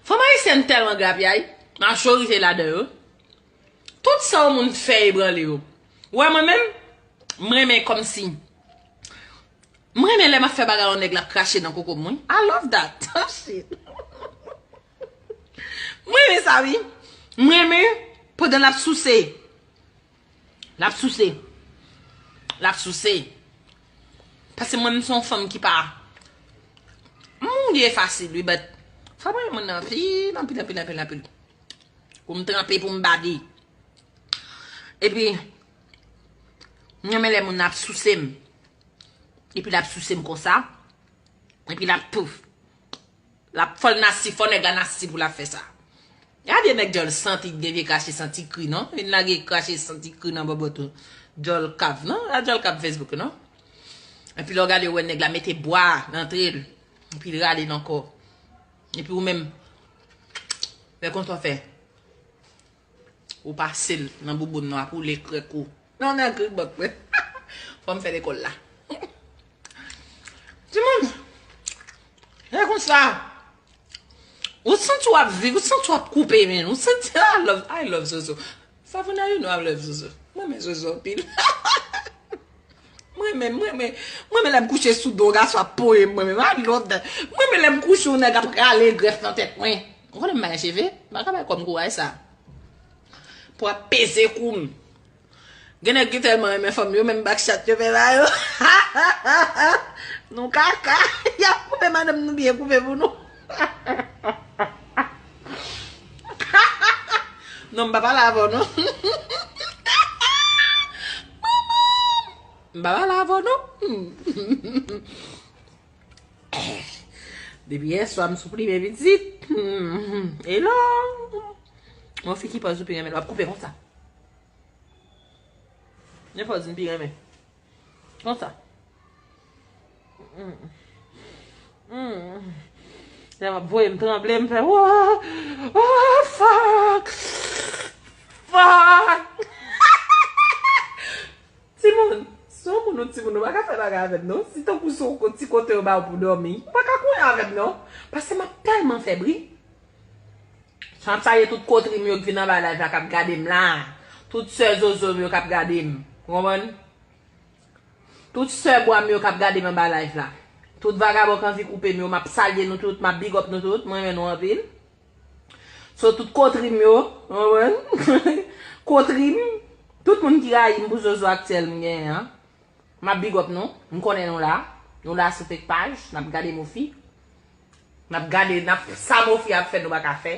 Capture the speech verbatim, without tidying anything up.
Fanm ayisyèn tèlman grapyay, majorite ladan yo. Tout sa yon moun fè ebranle yo. Ou wè mwen menm, m renmen kòmsi. M renmen lè m ap fè bagay yon nèg l ap krache nan koko m, wi. I love that. Oh, shit. M renmen sa, wi. M renmen pandan l ap souse. L ap souse. L ap souse. Paske mwen, m se yon fanm ki pa. M mouye fasil, wi, but fò mwen moun nan anpil, anpil, anpil, anpil, anpil. Pou m tranpe, pou m bade. Epi, m renmen lè moun nan ap souse m. Epi l ap souse m konsa. Epi l ap pouf. L ap fò l nasi, fò nèg la nasi pou l ap fè sa. Gade nèg djòl santi, gen vye krache santi kri, non? Vin lage krache santi kri nan bòbòt ou. Djòl kav, non? A djòl kav Facebook, non? Epi lè w gade, w wè nèg la mete bwa nan tre l. Epi l rale l ankò. Epi ou menm, lè konsa w fè. Ou pase l nan bouboun nan, ap woule krèk ou. Non, nan krèk bòt mwen. Fò m fè lekòl la. Timoun, e konsa. Ou santi w ap viv, ou santi w ap koupe, men. Ou santi, I love, I love Zozo. Savona, you know I love Zozo. Mwen, men Zozo anpil. Mwen menm, mwen menm, mwen menm lè m kouche sou do gason ap poye m, mwen menm, I love that. Mwen menm lè m kouche yon nèg ap rale grèf nan tèt mwen. Ou konnen m pa gen cheve? M pa ka bay kò m kouraj sa. Pou ap peze kou m. Gen nèg ki tèlman renmen fanm yo, menm backshot yo fè ba yo. Nou kaka. Y ap koupe madanm nou byen koupe pou nou. Non, m pa pale avè w, non. M pa pale avè w, non. Depi yèswa, m siplimen pitit. Hello. Yon fi ki pòz ou pi renmen, l ap koupe konsa. Nenpòt moun pi renmen. Konsa. Mm. Mm. Lè m ap voye m tranble, m fè, oh, oh, fuck. Fuck. Timoun, si yon moun ou timoun, ou pa ka fè bagay avè m, non. Si tankou se yon ti kote yo ba ou pou dòmi, ou pa ka konyen avè m, non. Paske m ap tèlman fè bri. Sa m ap salye tout kotri m yo k vin anba live la k ap gade m la. Tout sè Zozo m yo k ap gade m. Ou konprann? Tout sè bwa m yo k ap gade m anba live la. Tout vagabon k anvi koupe m yo, m ap salye nou tout, m ap big up nou tout, m renmen nou anpil. So, tout kotri m yo, ou konprann? Kotri m, tout moun ki rayi m pou Zozo aktyèl m genyen an. M ap big up nou. M konnen nou la. Nou la sou fake paj. N ap gade Mofi. N ap gade, n ap, sa Mofi ap fè, nou pa ka fè.